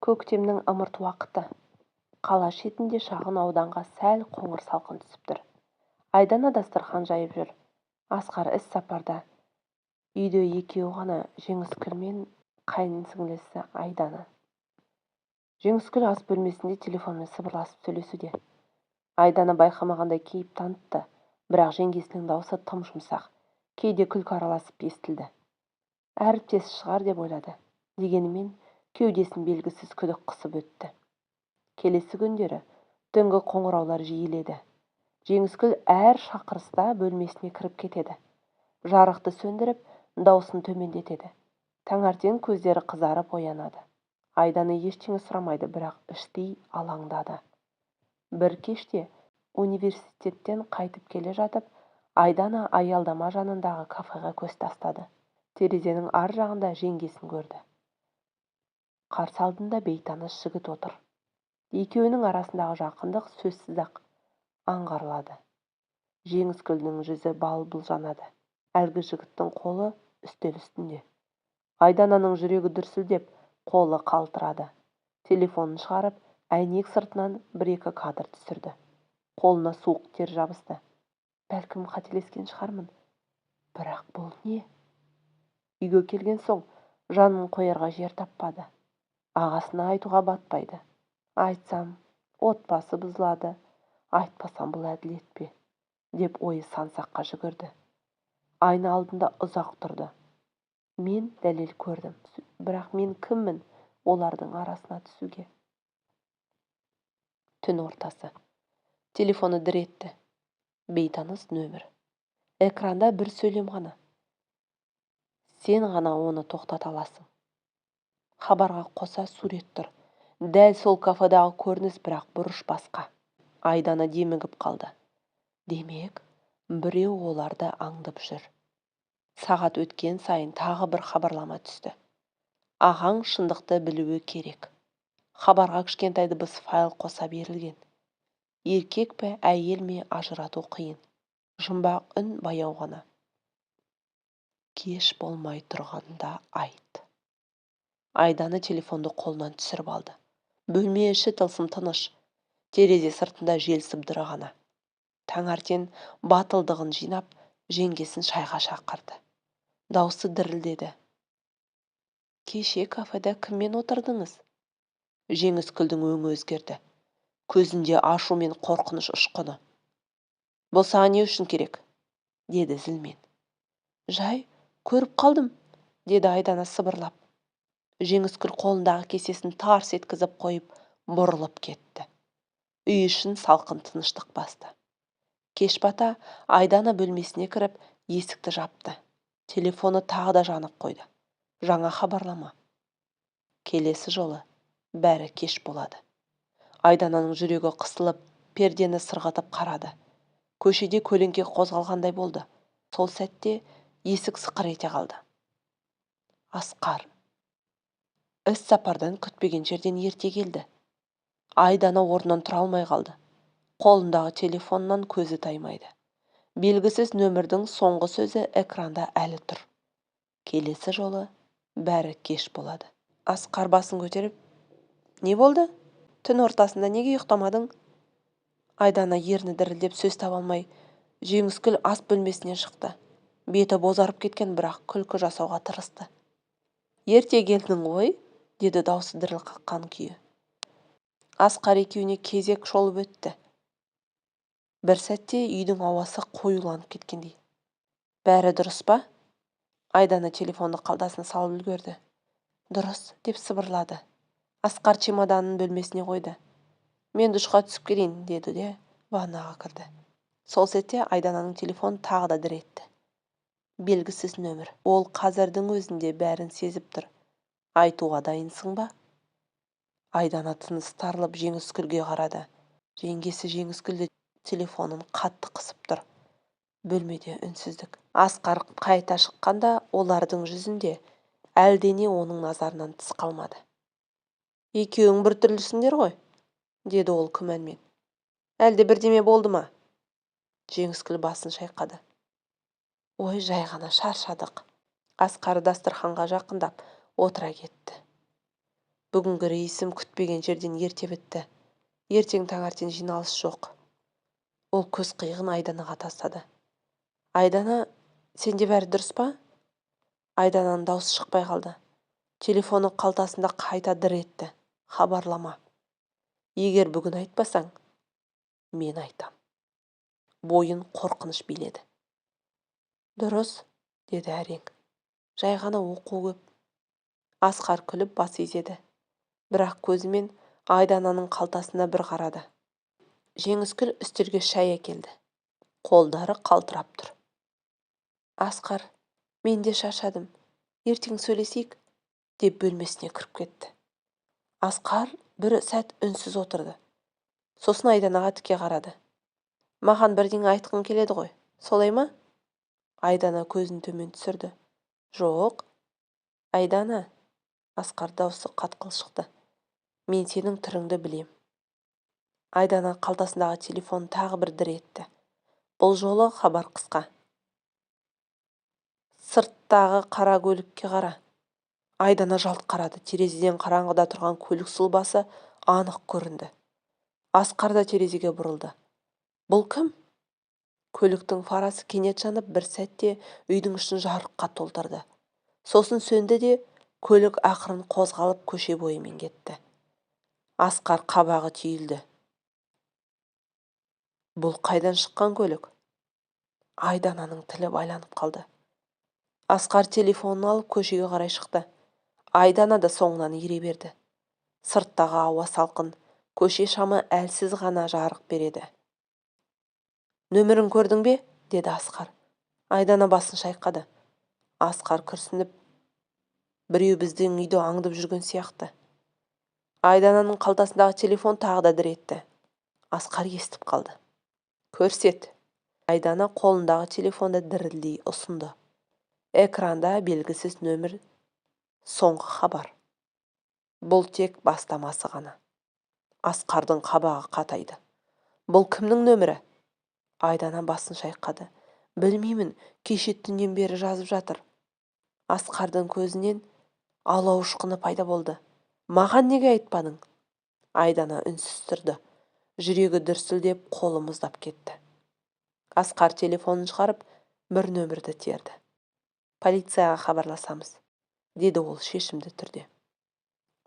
Көктемнің ымырт уақыты. Қала шетінде шағын ауданға сәл қоңыр салқын түсіп тұр. Айдана дастархан жайып жүр. Асқар іс сапарда. Үйде екеуі ғана: Жеңіскүл мен қайын сіңлісі Айдана. Жеңіскүл ас бөлмесінде телефонмен сыбырласып сөйлесуде. Айдана байқамағандай кейіп танытты, бірақ жеңгесінің даусы тым жұмсақ, кейде күлкі араласып естілді. Әріптесі шығар деп ойлады. Дегенімен кеудесін белгісіз күдік қысып өтті. Келесі күндері түнгі қоңыраулар жиіледі. Жеңіскүл әр шақырыста бөлмесіне кіріп кетеді. Жарықты сөндіріп, даусын төмендетеді. Таңертең көздері қызарып оянады. Айдана ештеңе сұрамайды, бірақ іштей алаңдады. Бір кеште университеттен қайтып келе жатып, Айдана аялдама жанындағы кафеге көз тастады. Терезенің ар жағында жеңгесін көрді. Қарсы алдында бейтаныс жігіт отыр. Екеуінің арасындағы жақындық сөзсіз-ақ аңғарылады. Жеңіскүлдің жүзі бал-бұл жанады. Әлгі жігіттің қолы үстел үстінде. Айдананың жүрегі дүрсілдеп, қолы қалтырады. Телефонын шығарып, әйнек сыртынан бір-екі кадр түсірді. Қолына суық тер жабысты. Бәлкім, қателескен шығармын. Бірақ бұл не? Үйге келген соң жанын қоярға жер таппады. Ағасына айтуға батпайды. Айтсам, отбасы бұзылады, айтпасам, бұл әділет пе деп ойы сан саққа жүгірді. Айна алдында ұзақ тұрды. Мен дәлел көрдім, бірақ мен кіммін олардың арасына түсуге? Түн ортасы. Телефоны дір етті. Бейтаныс нөмір. Экранда бір сөйлем ғана: «Сен ғана оны тоқтата аласың». Хабарға қоса сурет тұр. Дәл сол кафедағы көрініс, бірақ бұрыш басқа. Айдана демігіп қалды. Демек, біреу оларды аңдып жүр. Сағат өткен сайын тағы бір хабарлама түсті: «Ағаң шындықты білуі керек». Хабарға кішкентай дыбыс файл қоса берілген. Еркек пе, әйел ме, ажырату қиын. Жұмбақ үн баяу ғана: «Кеш болмай тұрғанда айт». Айдана телефонды қолынан түсіріп алды. Бөлме іші тылсым тыныш. Терезе сыртында жел сыбдыры ғана. Таңертең батылдығын жинап, жеңгесін шайға шақырды. Даусы дірілдеді: «Кеше кафеде кіммен отырдыңыз?» Жеңіскүлдің өңі өзгерді. Көзінде ашу мен қорқыныш ұшқыны. «Бұл саған не үшін керек?» — деді зілмен. «Жай көріп қалдым», — деді Айдана сыбырлап. Жеңіскүл қолындағы кесесін тарс еткізіп қойып, бұрылып кетті. Үй ішін салқын тыныштық басты. Кеш бата Айдана бөлмесіне кіріп, есікті жапты. Телефоны тағы да жанып қойды. Жаңа хабарлама: «Келесі жолы бәрі кеш болады». Айдананың жүрегі қысылып, пердені сырғытып қарады. Көшеде көлеңке қозғалғандай болды. Сол сәтте есік сықыр ете қалды. Асқар іс сапардан күтпеген жерден ерте келді. Айдана орнынан тұра алмай қалды. Қолындағы телефоннан көзі таймайды. Белгісіз нөмірдің соңғы сөзі экранда әлі тұр: «Келесі жолы бәрі кеш болады». Асқар басын көтеріп: «Не болды? Түн ортасында неге ұйықтамадың?» Айдана ерні дірілдеп, сөз таба алмай. Жеңіскүл ас бөлмесінен шықты. Беті бозарып кеткен, бірақ күлкі жасауға тырысты. «Ерте келдің ғой», — деді даусы діріл қаққан күйі. Асқар екеуіне кезек шолып өтті. Бір сәтте үйдің ауасы қоюланып кеткендей. «Бәрі дұрыс па?» Айдана телефонды қалтасына салып үлгерді. «Дұрыс», — деп сыбырлады. Асқар чемоданын бөлмесіне қойды. «Мен душқа түсіп келейін», — деді де ваннаға кірді. Сол сәтте Айдананың телефоны тағы да дір етті. Белгісіз нөмір. Ол қазірдің өзінде бәрін сезіп тұр. Айтуға дайынсың ба? Айдана тынысы тарылып, Жеңіскүлге қарады. Жеңгесі Жеңіскүл телефонын қатты қысып тұр. Бөлмеде үнсіздік. Асқар қайта шыққанда олардың жүзінде әлдене оның назарынан тыс қалмады. «Екеуің біртүрлісіңдер ғой», — деді ол күмәнмен. «Әлде бірдеме болды ма?» Жеңіскүл басын шайқады. «Ой, жай ғана шаршадық». Асқар дастарханға жақындап отыра кетті. Бүгінгі рейсім күтпеген жерден ерте бітті. Ертең таңертең жиналыс жоқ. Ол көз қиығын Айданаға тастады. Айдана, сенде бәрі дұрыс па? Айдананың даусы шықпай қалды. Телефоны қалтасында қайта дір етті. Хабарлама. Егер бүгін айтпасаң, мен айтам. Бойын қорқыныш биледі. Дұрыс, деді әрең. Жай ғана оқу көп. Асқар күліп бас изеді. Бірақ көзімен Айдананың қалтасына бір қарады. Жеңіскүл үстелге шай әкелді. Қолдары қалтырап тұр. Асқар, мен де шаршадым. Ертең сөйлесейік, деп бөлмесіне кіріп кетті. Асқар бір сәт үнсіз отырды. Сосын Айданаға тіке қарады. Маған бірдеңе айтқың келеді ғой, солай ма? Айдана көзін төмен түсірді. Жоқ. Айдана, Асқар даусы қатқыл шықты. Мен сенің түріңді білем. Айдана қалтасындағы телефон тағы бір дір етті. Бұл жолы хабар қысқа. Сырттағы қара көлікке қара. Айдана жалт қарады. Терезеден қараңғыда тұрған көлік сұлбасы анық көрінді. Асқар да терезеге бұрылды. Бұл кім? Көліктің фарасы кенет жанып, бір сәтте үйдің ішін жарыққа толтырды. Сосын сөнді де, көлік ақырын қозғалып көше бойымен кетті. Асқар қабағы түйілді. Бұл қайдан шыққан көлік? Айдананың тілі байланып қалды. Асқар телефонын алып көшеге қарай шықты. Айдана да соңынан ере берді. Сырттағы ауа салқын, көше шамы әлсіз ғана жарық береді. Нөмірін көрдің бе? Деді Асқар. Айдана басын шайқады. Асқар күрсініп, біреу біздің үйді аңдып жүрген сияқты. Айдананың қалтасындағы телефон тағы да дір етті. Асқар естіп қалды. Көрсет. Айдана қолындағы телефонды дірілдей ұсынды. Экранда белгісіз нөмір, соңғы хабар. Бұл тек бастамасы ғана. Асқардың қабағы қатайды. Бұл кімнің нөмірі? Айдана басын шайқады. Білмеймін, кеше түннен бері жазып жатыр. Асқардың көзінен алау ұшқыны пайда болды. Маған неге айтпадың? Айдана үнсіз тұрды. Жүрегі дүрсілдеп, қолы мұздап кетті. Асқар телефонын шығарып, бір нөмірді терді. Полицияға хабарласамыз, деді ол шешімді түрде.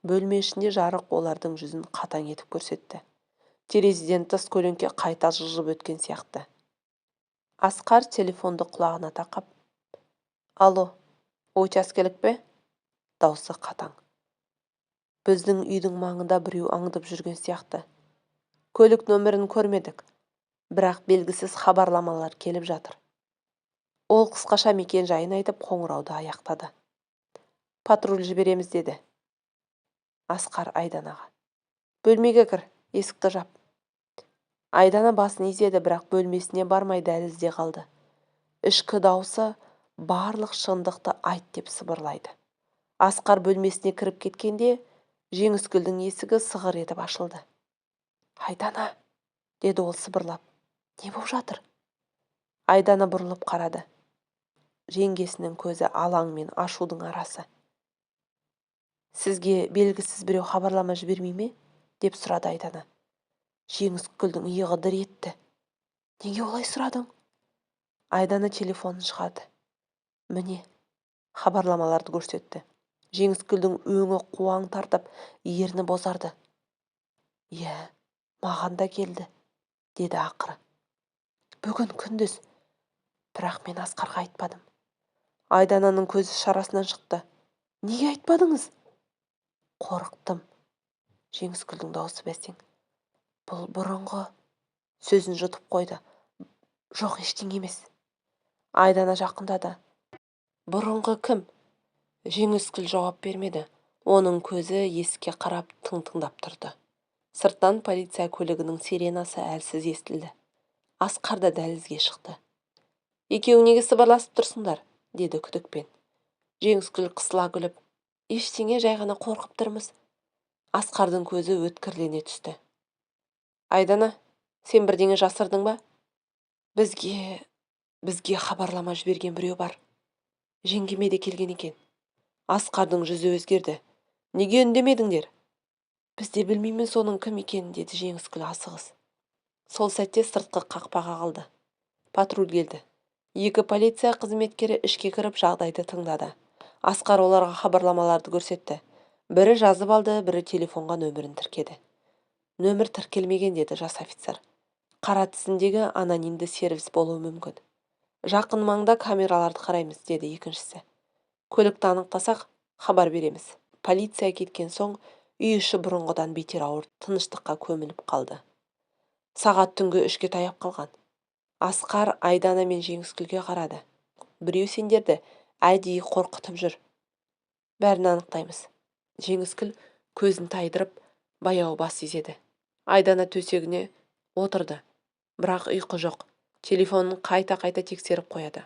Бөлме ішінде жарық олардың жүзін қатаң етіп көрсетті. Терезеден тыс көлеңке қайта жылжып өткен сияқты. Асқар телефонды құлағына тақап, «Алло, учаскелік пе?» Даусы қатаң. Біздің үйдің маңында біреу аңдып жүрген сияқты. Көлік нөмірін көрмедік, бірақ белгісіз хабарламалар келіп жатыр. Ол қысқаша мекен жайын айтып қоңырауды аяқтады. Патруль жібереміз, деді Асқар Айданаға. Бөлмеге кір, есікті жап. Айдана басын изеді, бірақ бөлмесіне бармай дәлізде қалды. Ішкі даусы барлық шындықты айт деп сыбырлайды. Асқар бөлмесіне кіріп кеткенде, Жеңіскүлдің есігі сығыр етіп ашылды. Айдана, деді ол сыбырлап, не болып жатыр? Айдана бұрылып қарады. Жеңгесінің көзі алаң мен ашудың арасы. Сізге белгісіз біреу хабарлама жібермей ме? Деп сұрады Айдана. Жеңіскүлдің иығы дір етті. Неге олай сұрадың? Айдана телефонын шығарды. Міне, хабарламаларды көрсетті. Жеңіскүлдің өңі қуаң тартып, ерні бозарды. Иә, маған да келді, деді ақыры. Бүгін күндіз, бірақ мен Асқарға айтпадым. Айдананың көзі шарасынан шықты. Неге айтпадыңыз? Қорықтым. Жеңіскүлдің даусы бәсең. Бұл бұрынғы сөзін жұтып қойды. Жоқ, ештеңе емес. Айдана жақындады. Бұрынғы кім? Жеңіскүл жауап бермеді. Оның көзі есікке қарап тың-тыңдап тұрды. Сырттан полиция көлігінің сиренасы әлсіз естілді. Асқар да дәлізге шықты. Екеуің неге сыбырласып тұрсыңдар? Деді күдікпен. Жеңіскүл қысыла күліп, ештеңе, жай ғана қорқып тұрмыз. Асқардың көзі өткірлене түсті. Айдана, сен бірдеңе жасырдың ба? Бізге хабарлама жіберген біреу бар. Жеңгеме де келген екен. Асқардың жүзі өзгерді. Неге үндемедіңдер? Біз де білмейміз оның кім екенін, деді Жеңіскүл асығыс. Сол сәтте сыртқы қақпа қағылды. Патруль келді. Екі полиция қызметкері ішке кіріп, жағдайды тыңдады. Асқар оларға хабарламаларды көрсетті. Бірі жазып алды, бірі телефонға нөмірін тіркеді. Нөмір тіркелмеген, деді жас офицер. Қара тізімдегі анонимді сервис болуы мүмкін. Жақын маңда камераларды қараймыз, деді екіншісі. Көлікті анықтасақ, хабар береміз. Полиция кеткен соң үй іші бұрынғыдан бетер ауыр тыныштыққа көміліп қалды. Сағат түнгі 3-ке таяп қалған. Асқар Айдана мен Жеңіскүлге қарады. Біреу сендерді әдейі қорқытып жүр. Бәрін анықтаймыз. Жеңіскүл көзін тайдырып, баяу бас изеді. Айдана төсегіне отырды. Бірақ ұйқы жоқ. Телефонын қайта-қайта тексеріп қояды.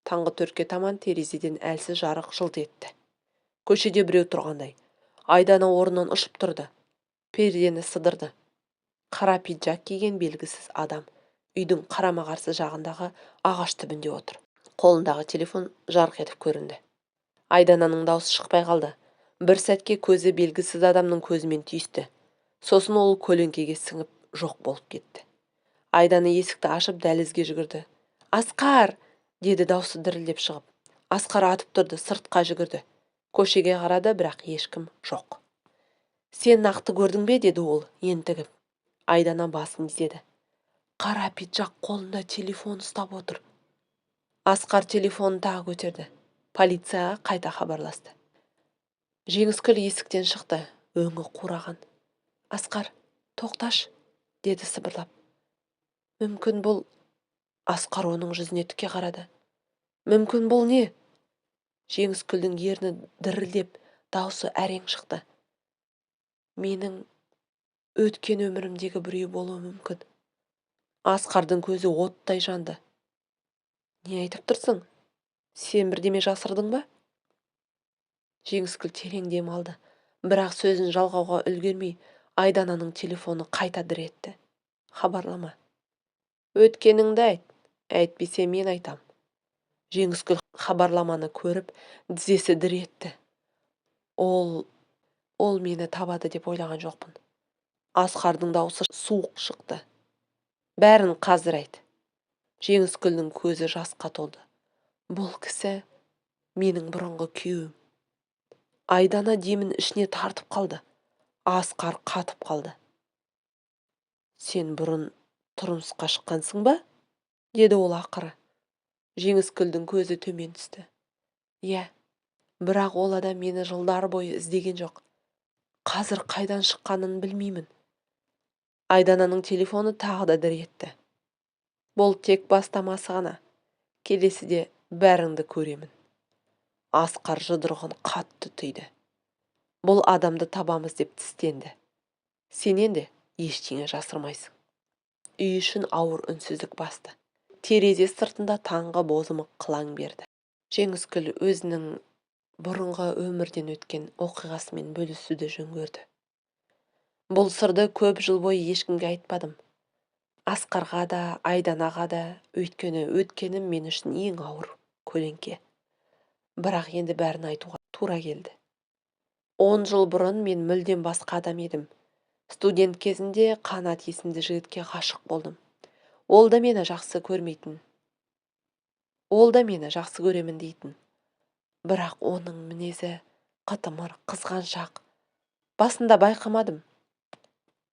Таңғы 4-ке таман терезеден әлсіз жарық жылт етті. Көшеде біреу тұрғандай. Айдана орнынан ұшып тұрды. Пердені сыдырды. Қара пиджак киген белгісіз адам үйдің қарама-қарсы жағындағы ағаш түбінде отыр. Қолындағы телефон жарқ етіп көрінді. Айдананың даусы шықпай қалды. Бір сәтке көзі белгісіз адамның көзімен түйісті. Сосын ол көлеңкеге сіңіп жоқ болып кетті. Айдана есікті ашып дәлізге жүгірді. Асқар! деді даусы дірілдеп шығып. Асқар атып тұрды, сыртқа жүгірді. Көшеге қарады, бірақ ешкім жоқ. Сен нақты көрдің бе, деді ол ентігіп. Айдана басын изеді. Қара пиджак, қолында телефон ұстап отыр. Асқар телефонын тағы көтерді. Полицияға қайта хабарласты. Жеңіскүл есіктен шықты, өңі қураған. Асқар, тоқташ, деді сыбырлап. Мүмкін бұл... Асқар оның жүзіне тіке қарады. Мүмкін бұл не? Жеңіскүлдің ерні дірілдеп, даусы әрең шықты. Менің өткен өмірімдегі біреу болуы мүмкін. Асқардың көзі оттай жанды. Не айтып тұрсың? Сен бірдеме жасырдың ба? Жеңіскүл терең дем алды. Бірақ сөзін жалғауға үлгермей, Айдананың телефоны қайта дір етті. Хабарлама. Өткеніңді айт, әйтпесе мен айтам. Жеңіскүл хабарламаны көріп, тізесі дір етті. Ол мені табады деп ойлаған жоқпын. Асқардың даусы суық шықты. Бәрін қазір айт. Жеңіскүлдің көзі жасқа толды. Бұл кісі менің бұрынғы күйеуім. Айдана демін ішіне тартып қалды. Асқар қатып қалды. Сен бұрын тұрмысқа шыққансың ба? деді ол ақыры. Жеңіскүлдің көзі төмен түсті. Иә, бірақ ол адам мені жылдар бойы іздеген жоқ. Қазір қайдан шыққанын білмеймін. Айдананың телефоны тағы да дір етті. Бұл тек бастамасы ғана. Келесіде бәріңді көремін. Асқар жұдырығын қатты түйді. Бұл адамды табамыз деп тістенді. Сенен де ештеңе жасырмайсың. Үй ішін ауыр үнсіздік басты. Терезе сыртында таңғы бозымық қылаң берді. Жеңіскүл өзінің бұрынғы өмірден өткен оқиғасымен бөлісуді жөн көрді. Бұл сырды көп жыл бойы ешкімге айтпадым. Асқарға да, Айданаға да, өйткені өткенім мен үшін ең ауыр көлеңке. Бірақ енді бәрін айтуға тура келді. 10 жыл бұрын мен мүлдем басқа адам едім. Студент кезімде Қанат есімді жігітке ғашық болдым. Ол да мені жақсы көрмейтін. Ол да мені жақсы көремін дейтін. Бірақ оның мінезі қытымыр, қызғаншақ. Басында байқамадым.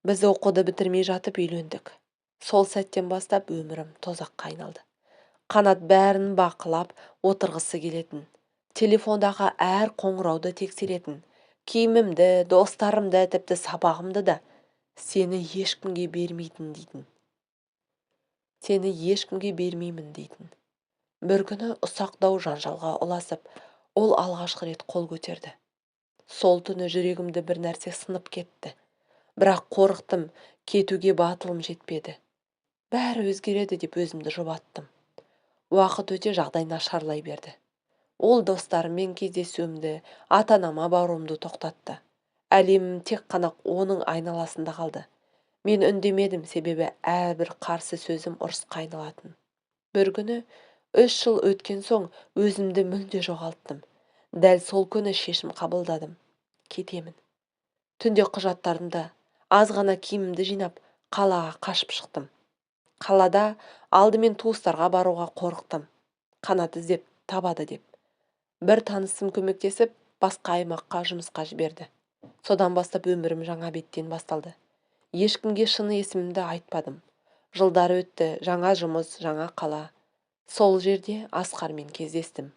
Біз оқуды бітірмей жатып үйлендік. Сол сәттен бастап өмірім тозаққа айналды. Қанат бәрін бақылап отырғысы келетін. Телефондағы әр қоңырауды тексеретін. Киімімді, достарымды, тіпті сабағымды да сені ешкімге бермейтін дейтін. Сені ешкімге бермеймін дейтін. Бір күні ұсақ дау жанжалға ұласып, ол алғашқы рет қол көтерді. Сол түні жүрегімді бір нәрсе сынып кетті. Бірақ қорықтым, кетуге батылым жетпеді. Бәрі өзгереді деп өзімді жұбаттым. Уақыт өте жағдай нашарлай берді. Ол достарыммен кездесуімді, ата-анама баруымды тоқтатты. Әлемім тек қана оның айналасында қалды. Мен үндемедім, себебі әрбір қарсы сөзім ұрысқа айналатын. Бір күні 3 жыл өткен соң өзімді мүлде жоғалттым. Дәл сол күні шешім қабылдадым. Кетемін. Түнде құжаттарымды, аз ғана киімімді жинап, қалаға қашып шықтым. Қалада алдымен туыстарға баруға қорықтым. Қанат іздеп табады деп. Бір танысым көмектесіп, басқа аймаққа жұмысқа жіберді. Содан бастап өмірім жаңа беттен басталды. Ешкімге шын есімімді айтпадым. Жылдар өтті, жаңа жұмыс, жаңа қала. Сол жерде Асқармен кездестім.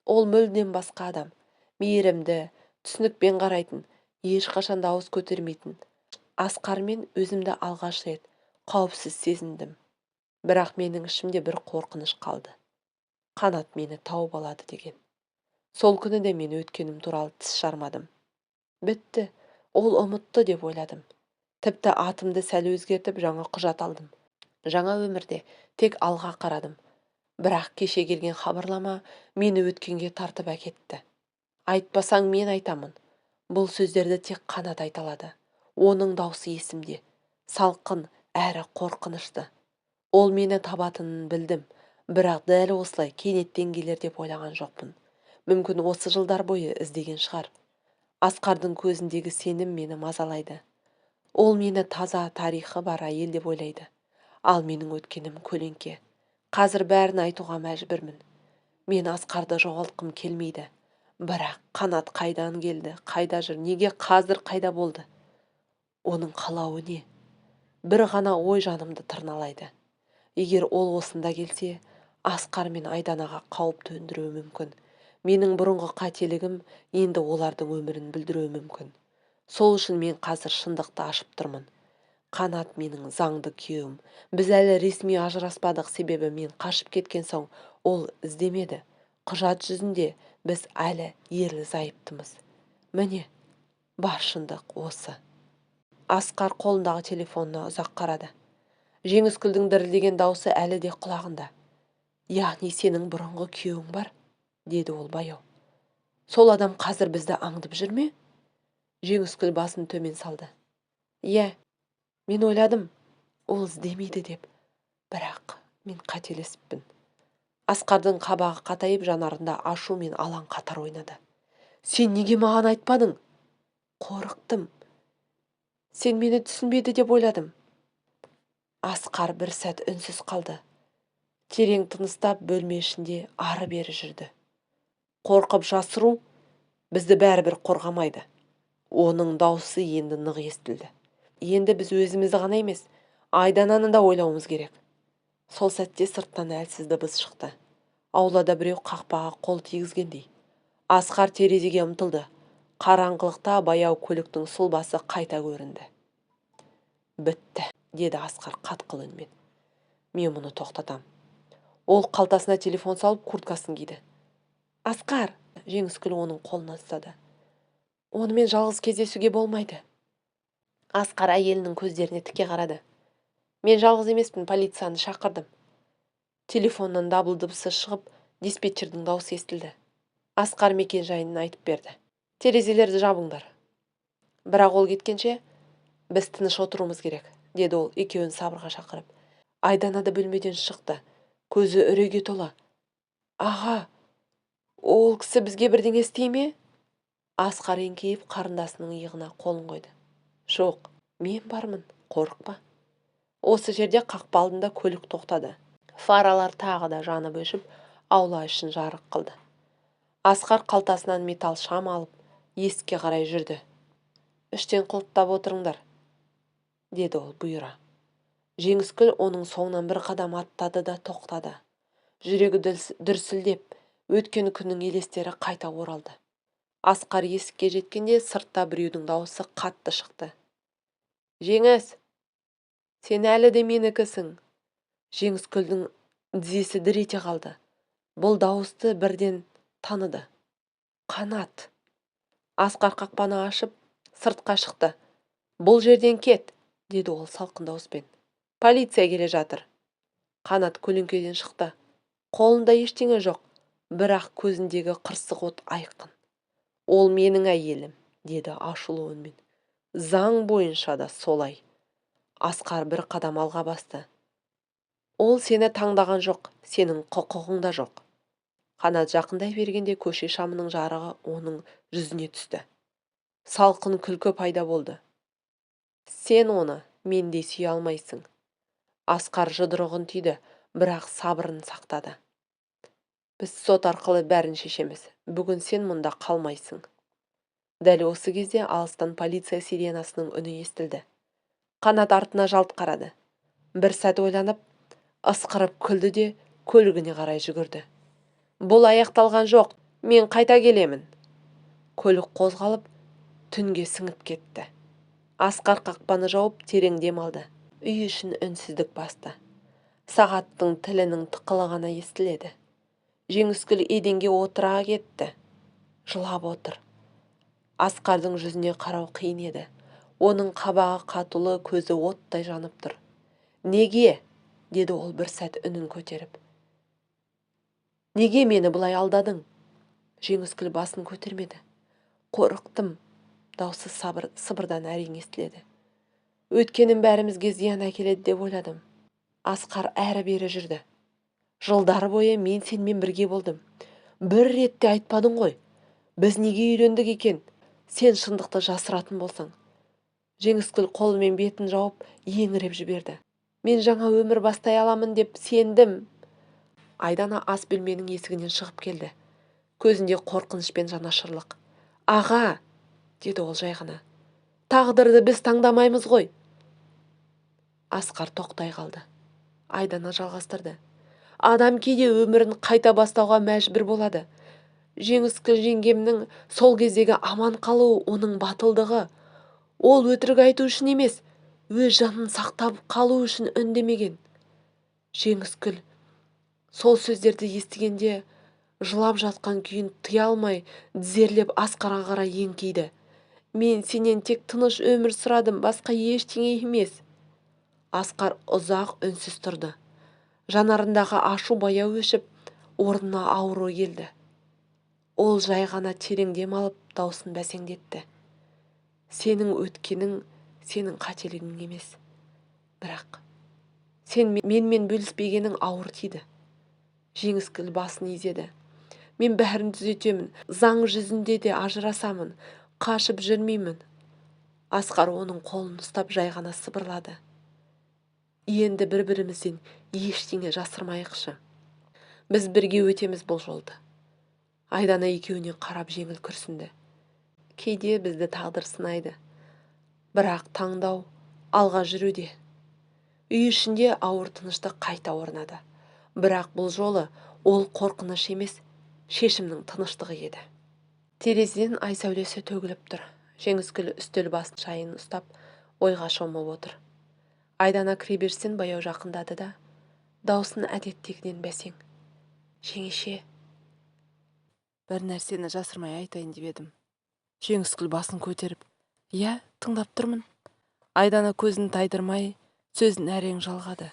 Ол мүлдем басқа адам. Мейірімді, түсінікпен қарайтын, ешқашан дауыс көтермейтін. Асқармен өзімді алғаш рет қауіпсіз сезіндім. Бірақ менің ішімде бір қорқыныш қалды. Қанат мені тауып алады деген. Сол күні де мен өткенім туралы тіс жармадым. Бітті, ол ұмытты деп ойладым. Тіпті атымды сәл өзгертіп, жаңа құжат алдым. Жаңа өмірде тек алға қарадым. Бірақ кеше келген хабарлама мені өткенге тартып әкетті. Айтпасаң, мен айтамын. Бұл сөздерді тек Қанат айта алады. Оның даусы есімде. Салқын әрі қорқынышты. Ол мені табатынын білдім, бірақ дәл осылай кенеттен келер деп ойлаған жоқпын. Мүмкін, осы жылдар бойы іздеген шығар. Асқардың көзіндегі сенім мені мазалайды. Ол мені таза тарихы бар әйел деп ойлайды. Ал менің өткенім көлеңке. Қазір бәрін айтуға мәжбүрмін. Мен Асқарды жоғалтқым келмейді. Бірақ Қанат қайдан келді, қайда жүр, неге қазір қайда болды? Оның қалауы не? Бір ғана ой жанымды тырналайды. Егер ол осында келсе, Асқар мен Айданаға қауіп төндіруі мүмкін. Менің бұрынғы қателігім енді олардың өмірін бүлдіруі мүмкін. Сол үшін мен қазір шындықты ашып тұрмын. Қанат менің заңды күйеуім. Біз әлі ресми ажыраспадық, себебі мен қашып кеткен соң ол іздемеді. Құжат жүзінде біз әлі ерлі зайыптымыз. Міне, бар шындық осы. Асқар қолындағы телефонына ұзақ қарады. Жеңіскүлдің дірілдеген даусы әлі де құлағында. Яғни сенің бұрынғы күйеуің бар, деді ол баяу. Сол адам қазір бізді аңдып жүр ме? Жеңіскүл басын төмен салды. Иә, мен ойладым, ол іздемейді деп. Бірақ мен қателесіппін. Асқардың қабағы қатайып, жанарында ашу мен алаң қатар ойнады. Сен неге маған айтпадың? Қорықтым. Сен мені түсінбейді деп ойладым. Асқар бір сәт үнсіз қалды. Терең тыныстап, бөлме ішінде ары-бері жүрді. Қорқып жасыру бізді бәрібір қорғамайды. Оның даусы енді нық естілді. Енді біз өзімізді ғана емес, Айдананы да ойлауымыз керек. Сол сәтте сырттан әлсіз дыбыс шықты. Аулада біреу қақпаға қол тигізгендей. Асқар терезеге ұмтылды. Қараңғылықта баяу көліктің сұлбасы қайта көрінді. Бітті, деді Асқар қатқыл үнмен. Мен мұны тоқтатам. Ол қалтасына телефон салып, курткасын киді. Асқар, Жеңіскүл оның қолынан ұстады. Онымен жалғыз кездесуге болмайды. Асқар әйелінің көздеріне тіке қарады. Мен жалғыз емеспін, полицияны шақырдым. Телефоннан дабыл дыбысы шығып, диспетчердің даусы естілді. Асқар мекен жайын айтып берді. Терезелерді жабыңдар. Бірақ ол кеткенше біз тыныш отыруымыз керек, деді ол екеуін сабырға шақырып. Айдана да бөлмеден шықты. Көзі үрейге тола. Аға, ол кісі бізге бірдеңе істей ме? Асқар еңкейіп қарындасының иығына қолын қойды. Жоқ, мен бармын, қорықпа. Осы жерде қақпа алдында көлік тоқтады. Фаралар тағы да жанып өшіп, аула ішін жарық қылды. Асқар қалтасынан металл шам алып, есікке қарай жүрді. Іштен құлыптап отырыңдар, деді ол бұйыра. Жеңіскүл оның соңынан бір қадам аттады да тоқтады. Жүрегі дүрсілдеп, өткен күннің елестері қайта оралды. Асқар есікке жеткенде сыртта біреудің дауысы қатты шықты. Жеңіс, сен әлі де менікісің. Жеңіскүлдің тізесі дір ете қалды. Бұл дауысты бірден таныды. Қанат. Асқар қақпаны ашып, сыртқа шықты. Бұл жерден кет, деді ол салқын дауыспен. Полиция келе жатыр. Қанат көлеңкеден шықты. Қолында ештеңе жоқ, бірақ көзіндегі қырсық от айқын. Ол менің әйелім, деді ашулы үнмен. Заң бойынша да солай. Асқар бір қадам алға басты. Ол сені таңдаған жоқ, сенің құқығың да жоқ. Қанат жақындай бергенде көше шамының жарығы оның жүзіне түсті. Салқын күлкі пайда болды. Сен оны мендей сүйе алмайсың. Асқар жұдырығын түйді, бірақ сабырын сақтады. Біз сот арқылы бәрін шешеміз. Бүгін сен мұнда қалмайсың. Дәл осы кезде алыстан полиция сиренасының үні естілді. Қанат артына жалт қарады. Бір сәт ойланып, ысқырып күлді де көлігіне қарай жүгірді. Бұл аяқталған жоқ, мен қайта келемін. Көлік қозғалып, түнге сіңіп кетті. Асқар қақпаны жауып, терең дем алды. Үй ішін үнсіздік басты. Сағаттың тілінің тықылы ғана естіледі. Жеңіскүл еденге отыра кетті. Жылап отыр. Асқардың жүзіне қарау қиын еді. Оның қабағы қатулы, көзі оттай жанып тұр. Неге? Деді ол бір сәт үнін көтеріп. Неге мені бұлай алдадың? Жеңіскүл басын көтермеді. Қорықтым. Даусы сыбырдан әрең естіледі. Өткенім бәрімізге зиян әкеледі деп ойладым. Асқар әрі-бері жүрді. Жылдар бойы мен сенімен бірге болдым. Бір ретте айтпадың ғой. Біз неге үйлендік екен? Сен шындықты жасыратын болсаң. Жеңіскүл қолымен бетін жауып, еңіреп жіберді. Мен жаңа өмір бастай аламын деп сендім. Айдана ас бөлменің есігінен шығып келді. Көзінде қорқыныш пен жанашырлық. Аға, деді ол жай ғана. Тағдырды біз таңдамаймыз ғой. Асқар тоқтай қалды. Айдана жалғастырды. Адам кейде өмірін қайта бастауға мәжбүр болады. Жеңіскүл жеңгемнің сол кездегі аман қалуы оның батылдығы. Ол өтірік айту үшін емес, өз жанын сақтап қалу үшін үндемеген. Жеңіскүл сол сөздерді естігенде жылап жатқан күйін тыя алмай, тізерлеп Асқарға қарай еңкейді. Мен сенен тек тыныш өмір сұрадым, басқа ештеңе емес. Асқар ұзақ үнсіз тұрды. Жанарындағы ашу баяу өшіп, орнына ауыр ой келді. Ол жай ғана терең дем алып, даусын бәсеңдетті. Сенің өткенің сенің қателігің емес. Бірақ сен менімен бөліспегенің ауыр тиді. Жеңіскүл басын изеді. Мен бәрін түзетемін, заң жүзінде де ажырасамын, қашып жүрмеймін. Асқар оның қолын ұстап жай ғана сыбырлады. Енді бір-бірімізден ештеңе жасырмайықшы. Біз бірге өтеміз бұл жолды. Айдана екеуіне қарап жеңіл күрсінді. Кейде бізді тағдыр сынайды. Бірақ таңдау алға жүруде. Үй ішінде ауыр тыныштық қайта орнады. Бірақ бұл жолы ол қорқыныш емес, шешімнің тыныштығы еді. Терезеден ай сәулесі төгіліп тұр. Жеңіскүл үстел басын шайын ұстап, ойға шомып отыр. Айдана кіреберістен баяу жақындады да, даусын әдеттегіден бәсең. Жеңеше, бір нәрсені жасырмай айтайын деп едім. Жеңіскүл басын көтеріп, иә, тыңдап тұрмын. Айдана көзін тайдырмай, сөзін әрең жалғады.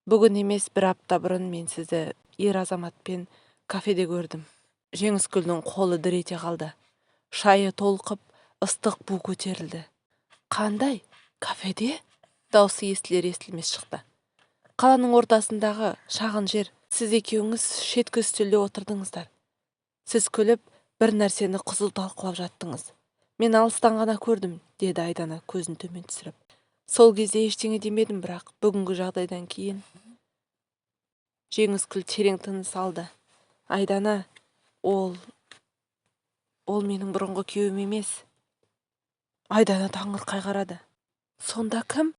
Бүгін емес, бір апта бұрын мен сізді ер азаматпен кафеде көрдім. Жеңіскүлдің қолы дір ете қалды. Шайы толқып, ыстық бу көтерілді. Қандай? Кафеде? Даусы естілер естілмес шықты. Қаланың ортасындағы шағын жер. Сіз екеуіңіз шеткі үстелде отырдыңыздар. Сіз күліп, бір нәрсені қызу талқылап жаттыңыз. Мен алыстан ғана көрдім, деді Айдана көзін төмен түсіріп. Сол кезде ештеңе демедім, бірақ бүгінгі жағдайдан кейін. Жеңіскүл терең тыныс алды. Айдана, ол менің бұрынғы күйеуім емес. Айдана таңырқай қарады. Сонда кім?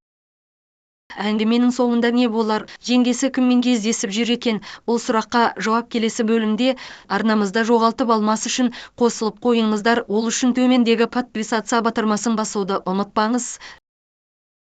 Әңгіменің соңында не болар? Жеңгесі кіммен кездесіп жүр екен? Бұл сұраққа жауап келесі бөлімде. Арнамызда жоғалтып алмас үшін қосылып қойыңыздар. Ол үшін төмендегі подписаться батырмасын басуды ұмытпаңыз.